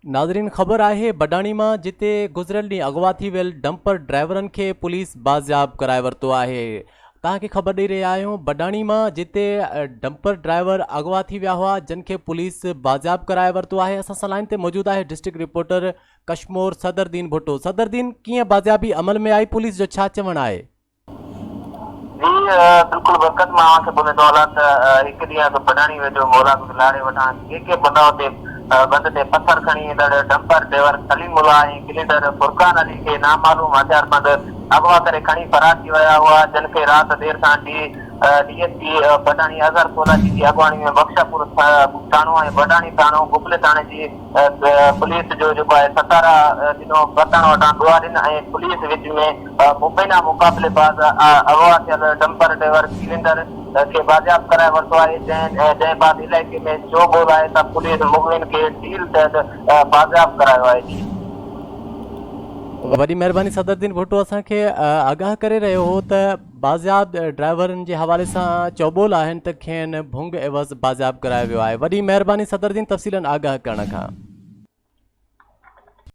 ناظرين خبر آهي بڊاڻي مان جتي گذريل ڏينهن اغوا ٿي ويل ڊمپر ڊرائيورن کي پوليس بازياب ڪرائي ورتو آهي توهان کي خبر ڏئي رهيا آهيون بڊاڻي مان جتي ڊمپر ڊرائيور اغوا ٿي ويا هئا جن کي پوليس بازياب ڪرائي ورتو آهي اسان سان لائن تي موجود آهي ڊسٽرڪٽ رپورٽر ڪشمور صدر دين ڀٽو صدر دين ڪيئن بازيابي عمل ۾ آئي پوليس جو ڇا چوڻ آهي؟ جي بلڪل برڪت مان اوهان کي ٻڌائيندو هلان ته هڪ ڏينهن اڳ بڊاڻي ويجهو مولا گز لاڙي وٽان ڪي ڪي بنداء تي بند تي پٿر کڻي ايندڙ ڊمپر ڊرائيور سليم الله ۽ ڪلينڊر فرقان علي کي نامعلوم هٿياربند اغوا ڪري کڻي فرار ٿي ويا هئا جن کي رات دير سان D D S P Badani Azhar Kolachi جي اڳواڻي ۾ بخشاپور ٿاڻو ۽ بڊاڻي ٿاڻو گبلي ٿاڻي جي پوليس جو جيڪو آهي ستارا ڏنو پتڻ وٽان ڏوهارين ۽ پوليس وچ ۾ مبينا مقابلي بعد اغوا ٿيل ڊمپر ڊرائيور ڪلينڊر کي بازياب ڪرائي ورتو آهي جنهن جنهن بعد علائقي ۾ چو ٻول آهي ته پوليس مغوين کي ڊيل تحت بازياب ڪرايو آهي جي. وڏي مهرباني صدرالدين ڀٽو اسان کي آگاهه ڪري رهيو هو ته بازياب ڊرائيورن جي حوالي سان چوٻول آهن ته کين ڀنگ عيوض بازياب ڪرايو ويو آهي وڏي مهرباني صدرالدين تفصيلن آگاهه ڪرڻ کان.